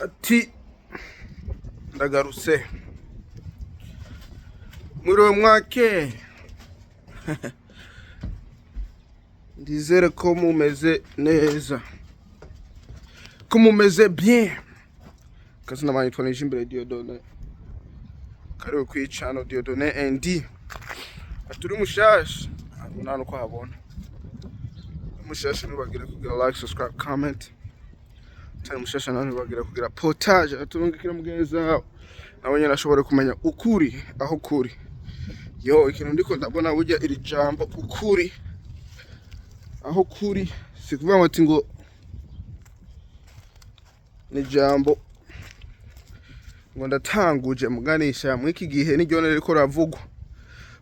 Ati ndagarutse, mwiriwe mwake, ndizere ko mumeze neza, ko mumeze bien. Kazina banyitwa Nijimbere Dieudonné, karibu kuri channel Dieudonné ND. Aturi mushasha nta nuko habona mushasha, ntibagire kugira like, subscribe, comment. Utari mushasha nawe ntibagire kugira partage, aturungikira mugenzi wawe nawe nyene ashobore kumenya ukuri aho kuri. Yo, ikintu ndiko ndabona, burya iri jambo ukuri aho kuri si kuvuga ngo ati ngo ni jambo ngo ndatanguje muganisha mw'iki gihe niryo ririko riravugwa.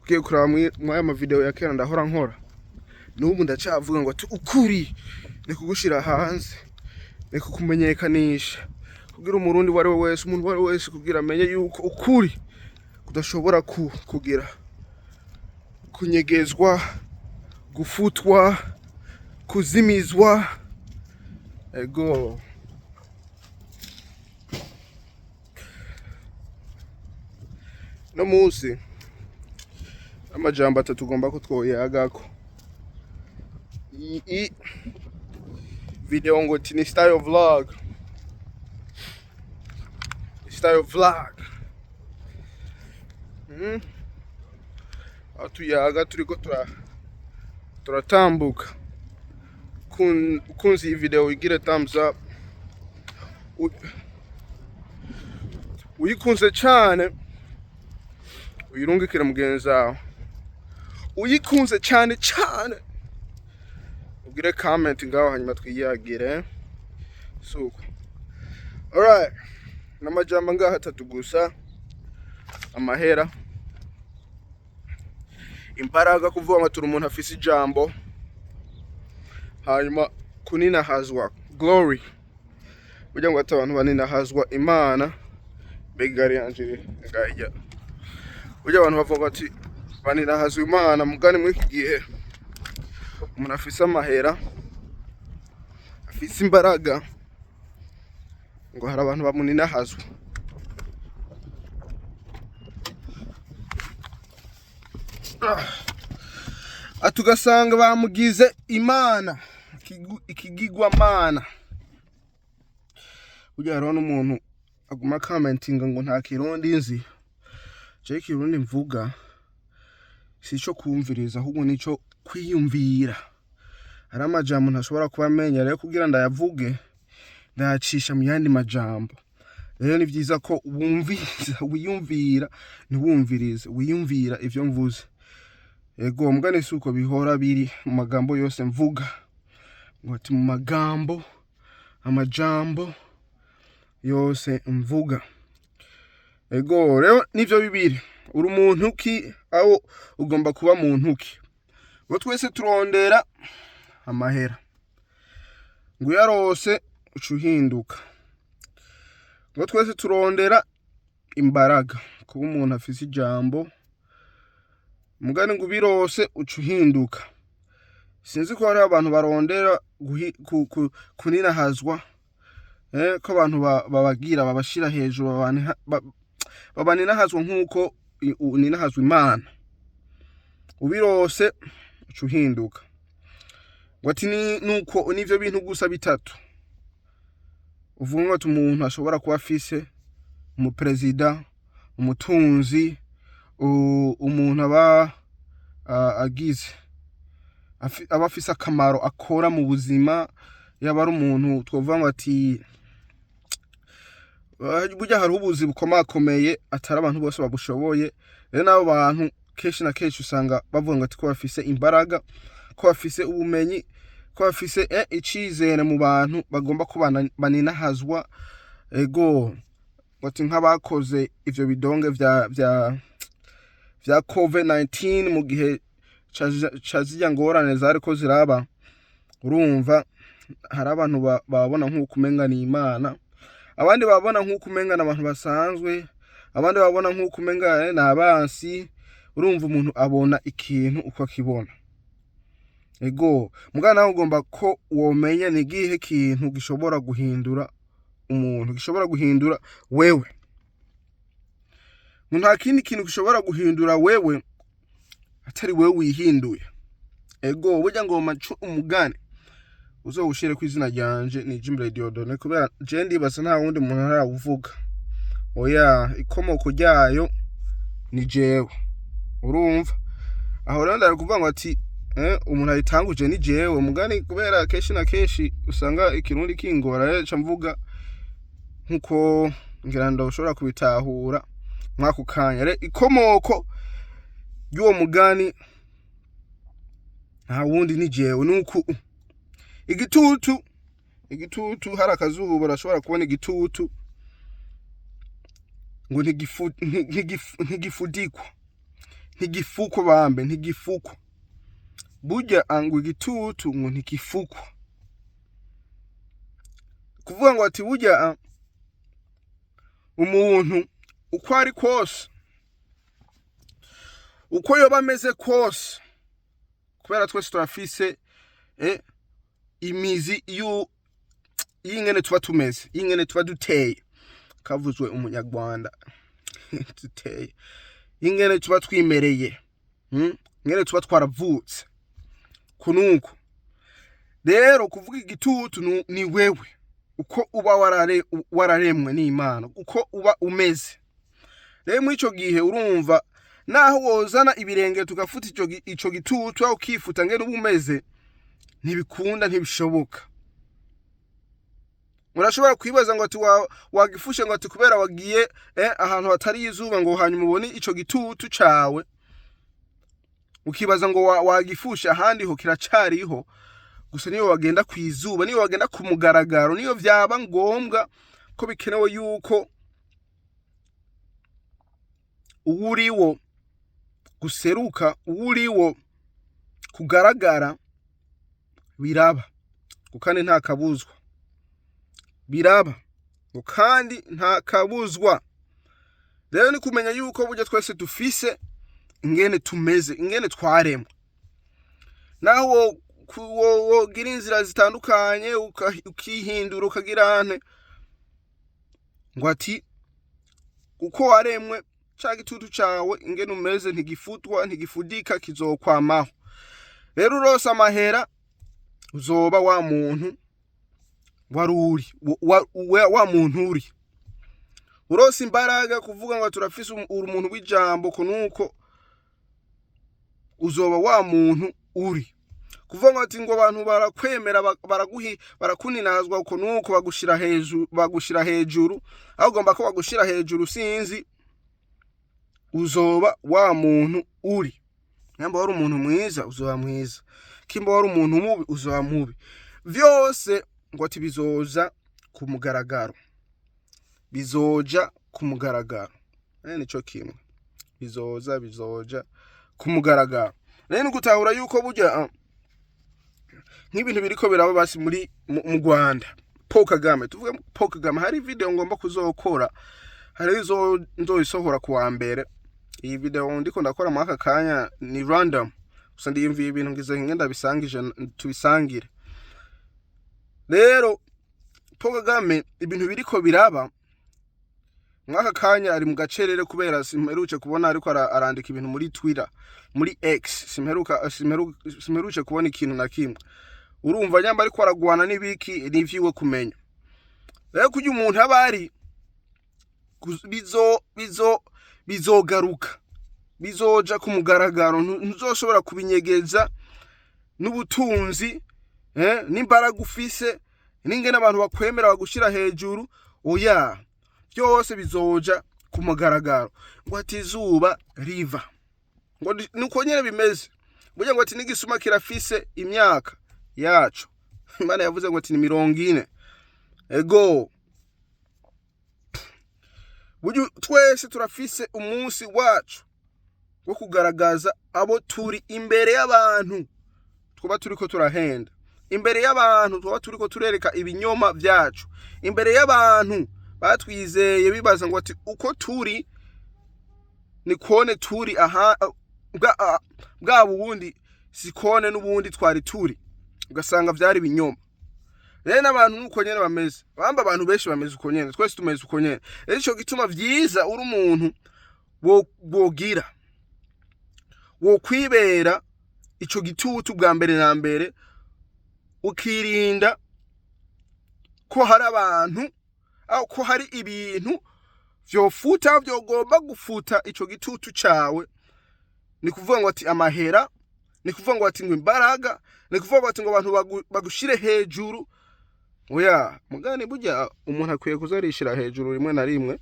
Ugiye kuraba mw'aya mavideo ya kera ndahora nkora, n'ubu ndacavuga ngo ati ukuri ni kugushira hanze, ni kukumenyekanisha kugira umurundi uwo ari we wese, umuntu uwo ari we wese, kugira amenye yuko ukuri kudashobora kugira kunyegezwa, gufutwa, kuzimizwa. Ego, no munsi amajambo atatu ugomba ko twoyagako. Iyi video ngo ati ni style vlog, style vlog. Aho tuyaga turiko turatambuka. Ukunze iyi video igire thumbs up. Uyikunze cane uyirungikire mugenzi wawe, uyikunze cane cane ugire comment ngaho, hanyuma twiyagire suko. Alright, n'amajambo ngaho atatu gusa: amahera, imbaraga, kuvuga ngo turi umuntu afise ijambo, hanyuma kuninahazwa, glory. Burya ngo ati abantu baninahazwa Imana. Mbega igare yanje ngayijya! Burya abantu bavuga ati baninahazwa Imana, mugani muri iki gihe umuntu afise amahera, afise imbaraga, ngo hari abantu bamuninahazwa. Ati ugasanga bamugize imana, ikigirwamana. Burya hariho n'umuntu aguma commentinga ngo nta kirundi nzi. Jewe ikirundi mvuga si ico kumviriza, ahubwo nico kwiyumvira. Hari amajambo ntashobora kuba amenya, rero kugira ndayavuge ndayacisha mu yandi majambo. Rero ni vyiza ko wumviriza, wiyumvira, ntiwumvirize, wiyumvira ivyo mvuze. Ego, mugani si uko bihora biri mu magambo yose mvuga, ngo ati mu magambo, amajambo yose mvuga. Ego, rero nivyo bibiri: uri umuntu ki, aho ugomba kuba muntu ki? Ngo twese turondera amahera, ngo uyarose uca uhinduka. Ngo twese turondera imbaraga, kuba umuntu afise ijambo, mugani ngo ubirose uca uhinduka. Sinzi ko hariho abantu barondera kuninahazwa, ko abantu babagira babashira hejuru, babaninahazwa nk'uko uninahazwa Imana. Ubirose uca uhinduka. Ngo ati nuko nivyo bintu gusa bitatu uvuga ngo ati umuntu ashobora kuba afise: umuperezida, umutunzi, umuntu aba agize aba afise akamaro akora mu buzima, yaba ari umuntu twovuga ngo ati burya hariho ubuzi bukomakomeye atari abantu bose babushoboye. Rero n'abo bantu kenshi na kenshi usanga bavuga ngo ati ko bafise imbaraga, ko bafise ubumenyi, ko bafise icizere mu bantu, bagomba ko baninahazwa. Ego, ngo ati nk'abakoze ivyo bidonge vya COVID-19 mu gihe ca zirya ngorane zariko ziraba, urumva hari abantu babona nk'uko umenga ni Imana, abandi babona nk'uko umenga ni abantu basanzwe, abandi babona nk'uko umenga ni abansi. Urumva umuntu abona ikintu uko akibona. Ego, mugabo nawe ugomba ko womenya ni igihe kintu gishobora guhindura. umuntu, gishobora guhindura wewe. Ngo nta kindi kintu gishobora guhindura wewe atari wewe wihinduye. Ego, burya ngoma nce umugani uzowushire ku izina ryanje ni Jimbere Dieudonné, kubera je ndibaza nta wundi muntu arawuvuga. Oya, ikomoko ryayo ni jewe. Urumva aho rero ndari kuvuga ngo ati umuntu ayitanguje ni jewe mugani, kubera kenshi na kenshi usanga ikirundi kingora. Rero ca mvuga nkuko ngira ndashobora kubitahura mwako kanya. Rero ikomoko ry'uwo mugani nta wundi ni jewe. Nuku igitutu hari akazuba, urashobora kubona igitutu ngo ntigifudikwa, ntigifukwa bambe, ntigifukwa. Burya ngo igitutu ngo ntigifukwa, kuvuga ngo ati burya umuntu uko ari kose, uko yoba ameze kose, kubera twese turafise imizi y'ingene tuba tumeze, y'ingene tuba duteye, kavuzwe umunyarwanda, duteye, ingene tuba twimereye, Ingene tuba twaravutse kunuko. Rero kuvuga igitutu ni wewe uko uba wararemwe n'Imana, uko uba umeze. Rero muri ico gihe urumva naho wozana ibirenge tugafuta ico gitutu, aho ukifuta ngene uba umeze, ntibikunda, ntibishoboka. Urashobora kwibaza ngo ati wagifushe ngo ati kubera wagiye ahantu hatari izuba, ngo hanyuma ubone ico gitutu cawe, ukibaza ngo wagifushe, ahandi ho kiracariho. Gusa niyo wagenda kwizuba, niyo wagenda ku mugaragaro, niyo vyaba ngombwa ko bikenewe yuko uwuriwo guseruka, uwuriwo kugaragara, biraba ngo kandi nta kabuzwa. Biraba ngo kandi nta kabuzwa. Rero ni kumenya yuko burya twese dufise ingene tumeze, ingene twaremwe. Naho wogira inzira zitandukanye, ukihindura, ukagira ante, ngo ati uko waremwe, ca gitutu cawe, ingene umeze, ntigifutwa, ntigifudika, kizokwamaho. Rero urose amahera, uzoba wa muntu wari uri wa muntu uri. Urose imbaraga, kuvuga ngo turafise uri umuntu w'ijambo kunuko, uzoba wa muntu uri. Kuvuga ngo ati ngo abantu barakwemera, baraguhi, barakuninazwa uko nuko, bagushira hejuru, bagushira hejuru aho ugomba ko bagushira hejuru, sinzi, uzoba wa muntu uri. Nyamba wari umuntu mwiza, uzoba mwiza. Kimba wari umuntu mubi, uzoba mubi. Vyose ngo ati bizoza ku mugaragaro, bizoja ku mugaragaro. Nico kimwe bizoja ku mugaragaro. Rero ni gutahura yuko burya nk'ibintu biriko biraba basi muri mu Rwanda, Paul Kagame, tuvuge Paul Kagame, hari video ngomba kuzokora, hari izo nzoyisohora ku wa mbere. Iyi video ndiko ndakora muri aka kanya ni random gusa, ndiyumviye ibintu ngize ngenda bisangije tubisangire. Rero Paul Kagame, ibintu biriko biraba mwaka kanya, ari mu gacerere, kubera simperuce kubona ariko arandika ibintu muri Twitter, muri X, simperuce kubona ikintu na kimwe. Urumva nyamba ariko aragwana n'ibiki, n'ivyiwe kumenya. Rero kurya umuntu aba ari bizogaruka, bizoja ku mugaragaro. Ntuzoshobora kubinyegeza n'ubutunzi, n'imbaraga ufise, n'ingene abantu bakwemera bagushira hejuru. Oya, byose bizoja ku mugaragaro. Ngo ati izuba riva, ngo nuko nyene bimeze. Burya ngo ati n'igisuma kirafise imyaka yaco. Imana yavuze ngo ati ni 40. Ego, burya twese turafise umunsi wacu wo kugaragaza abo turi imbere y'abantu twaba turiko turahenda, imbere y'abantu twaba turiko turereka ibinyoma vyacu, imbere y'abantu batwizeye bibaza ngo ati uko turi ni kone turi aha, bwa bundi sikone n'ubundi twari turi, ugasanga vyari ibinyoma. Rero n'abantu nuko nyene bameze, bamba abantu benshi bameze uko nyene, twese tumeze uko nyene. Rero ico gituma vyiza uri umuntu wogira wokwibera ico gitutu bwa mbere na mbere, ukirinda ko hari abantu aho ko hari ibintu vyofuta, vyogomba gufuta ico gitutu cawe. Ni kuvuga ngo ati amahera, ni kuvuga ngo ati ngo imbaraga, ni kuvuga ngo ati ngo abantu bagushire hejuru. Oya mugani, burya umuntu akwiye kuzarishira hejuru rimwe na rimwe.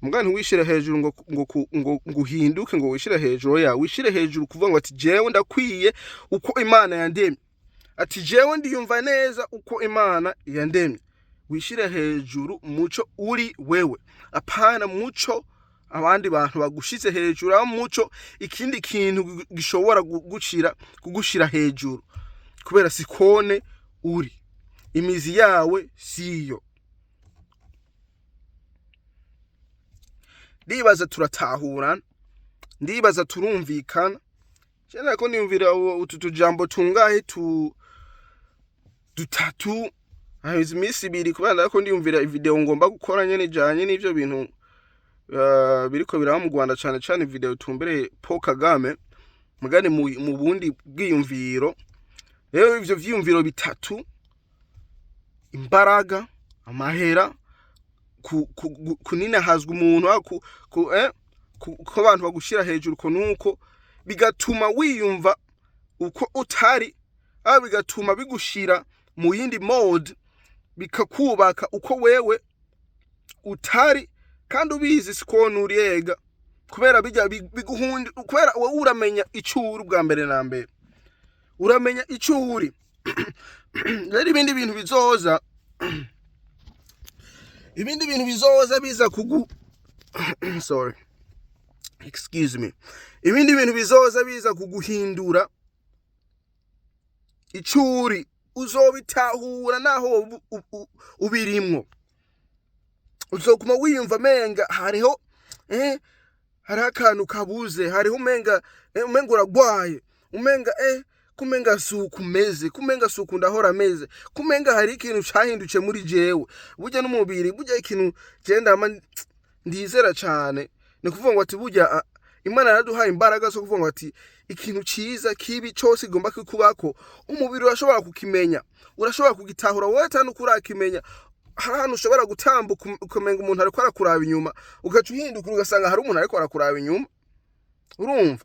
Mugani ntiwishire hejuru ngo uhinduke, ngo wishire hejuru. Oya, wishire hejuru kuvuga ngo ati jewe ndakwiye uko Imana yandemye, ati jewe ndiyumva neza uko Imana yandemye. Wishire hejuru muco uri wewe, apana muco abandi bantu bagushize hejuru, aho muco ikindi kintu gishobora kugushira hejuru, kubera sikone uri, imizi yawe siyo. Ndibaza turatahurana, ndibaza turumvikana. Cyane ko niyumvira utu tujambo tungahe tu dutatu haheze iminsi ibiri, kubera ndako ndiyumvira video ngomba gukora nyene ijanye n'ivyo bintu biriko biraba mu Rwanda, cane cane video tumbereye Paul Kagame mugani mu bundi bwiyumviro. Rero ivyo vyiyumviro bitatu, imbaraga, amahera, kuninahazwa umuntu, ko abantu bagushira hejuru ko nuko bigatuma wiyumva uko utari, aho bigatuma bigushira mu yindi mode, bikakubaka uko wewe utari kandi ubizi siko nuriyega, kubera bijya biguhundi, kubera wowe uramenya ico uri bwa mbere na mbere, uramenya ico uri. Rero ibindi bintu bizoza, ibindi bintu bizoza biza kugu sorry, excuse me, ibindi bintu bizoza biza kuguhindura ico uri, uzobitahura naho ubirimwo. Uzoguma wiyumva menga hariho hariho akantu kabuze, hariho umenga umenga uragwaye, umenga kumenga suku meze, kumenga suku ndahora meze, kumenga hari ikintu cahindutse muri jewe. Burya n'umubiri, burya ikintu je ndama ndizera cane ni kuvuga ngo ati burya Imana yaraduhaye imbaraga zo kuvuga ngo ati ikintu ciza kibi cose igomba kikubako, umubiri urashobora kukimenya, urashobora kugitahura wowe atari nuko urakimenya. Hari ahantu ushobora gutambuka ukamenga umuntu ariko arakuraba inyuma, ugaca uhindukira ugasanga hari umuntu ariko arakuraba inyuma. Urumva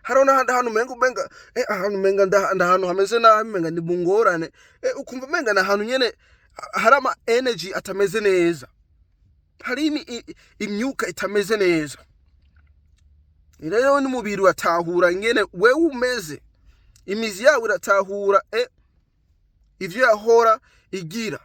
hariho n'ahandi hantu umenga ahantu umenga ndahantu hameze nabi, umenga ni mu ngorane, ukumva umenga ni ahantu nyene hari ama energy atameze neza, hari imyuka itameze neza. Rero n'umubiri uratahura ingene wewe umeze, imizi yawe iratahura ivyo yahora igira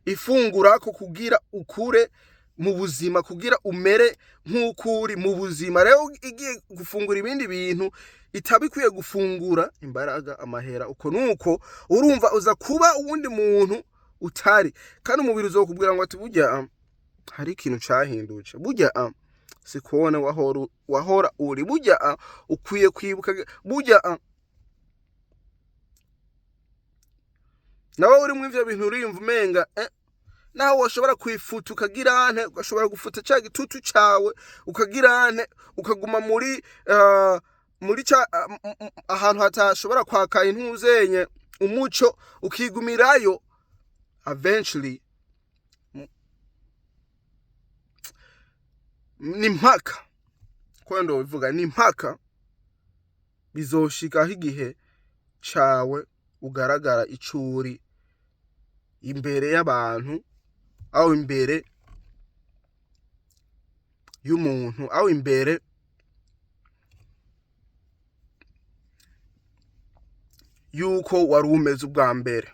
ifungura ko kugira ukure mu buzima, kugira umere nk'uko uri mu buzima. Rero igiye gufungura ibindi bintu itabikwiye gufungura, imbaraga, amahera, uko nuko urumva uza kuba uwundi muntu utari. Kandi umubiri uzokubwira ngo ati burya hari ikintu cahindutse, burya sikubona wahora uri, burya ukwiye kwibuka, burya nawe uri muri ivyo bintu uriyumva umenga naho washobora kwifuta ukagira ante, ugashobora gufuta ca gitutu cawe ukagira ante, ukaguma muri muri ca ahantu hatashobora kwaka intuzenye umuco, ukigumirayo, eventually ni mpaka ko ndo bivuga, ni mpaka bizoshikaho igihe cawe ugaragara icuri imbere y'abantu, aho imbere y'umuntu, aho imbere yuko wari umeze ubwa mbere,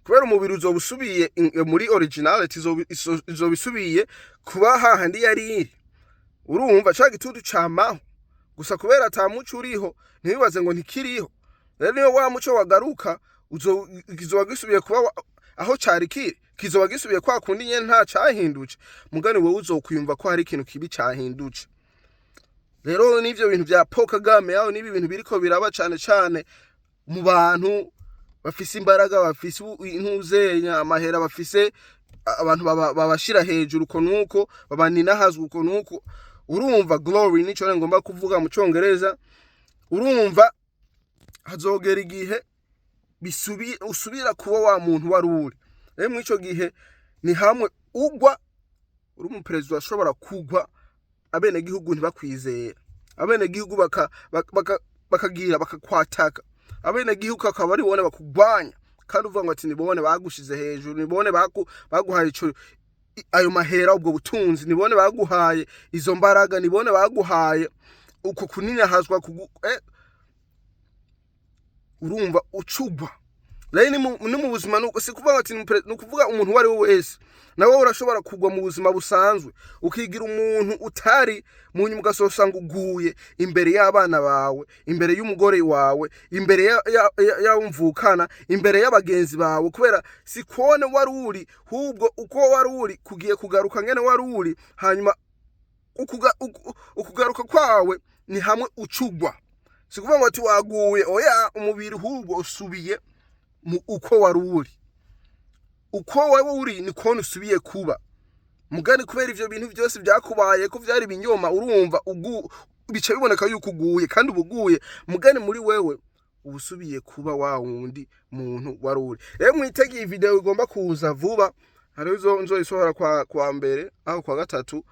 kubera umubiri uzoba usubiye muri originality, izoba isubiye kuba hahandi yari iri. Urumva ca gitutu camaho gusa, kubera ata muco uriho ntibibaze ngo ntikiriho. Rero niyo wa muco wagaruka, kizoba gisubiye kuba aho cari kiri, kizoba gisubiye kwa kundi nyene, nta cahindutse. Mugani wewe uzokwiyumva ko hari ikintu kibi cahindutse. Rero n'ivyo bintu vya Paul Kagame aho n'ibi bintu biriko biraba cane cane Mu bantu bafise imbaraga, bafise intuzenya, amahera, bafise abantu babashira hejuru uko nuko babaninahazwa uko nuko. Urumva, glory nico ngomba kuvuga mu Congereza. Urumva, hazogera igihe usubira kuba wa muntu wari uri. Rero muri ico gihe ni hamwe ugwa uri umuperezida, ashobora kugwa, abenegihugu ntibakwizera, abenegihugu bakagira bakakwataka, abenegihugu akaba ari bone bakugwanya, kandi uvuga ngo ati nibone bagushize hejuru, nibone baguhaye ico ayo mahera, ubwo butunzi, nibone baguhaye izo mbaraga, nibone baguhaye uko kuninahazwa urumva ucugwa. Rero ni mu buzima si kuvuga ati ni ukuvuga umuntu uwo ari we wese, nawe urashobora kugwa mu buzima busanzwe, ukigira umuntu utari, mu nyuma ugasosanga uguye imbere y'abana bawe, imbere y'umugore wawe, imbere y'abo mvukana, imbere y'abagenzi bawe, kubera si kone wari uri, hubwo uko wari uri kugiye kugaruka ngene wari uri. Hanyuma ukugaruka kwawe ni hamwe ucugwa. Si kuvuga ngo ati waguye, oya, umubiri hubwo usubiye mu uko wari uri. Uko wari uri ni kone usubiye kuba mugani, kubera ivyo bintu byose byakubaye ko vyari ibinyoma. Urumva, bica biboneka yuko uguye, kandi uba uguye mugani muri wewe uba usubiye kuba wa wundi muntu wari uri. Rero mwitegeye video igomba kuza vuba, hariho izo nzoyisohora kwa mbere aho kwa gatatu.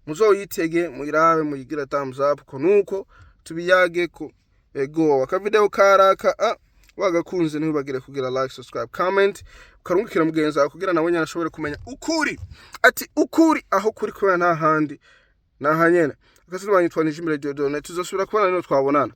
Muzoyitege, muyirabe, muyigire thumbs up ko nuko tubiyageko. Ego, akavideo karaka wagakunze, ntibagire kugira like, subscribe, comment, ukarungikira mugenzi wawe kugira nawe nyine ashobore kumenya ukuri, ati ukuri aho kuri, kubera nta handi naha nyene. Akazina banyitwa Nijimire Dieudonne. Tuzosubira kubona nino twabonana.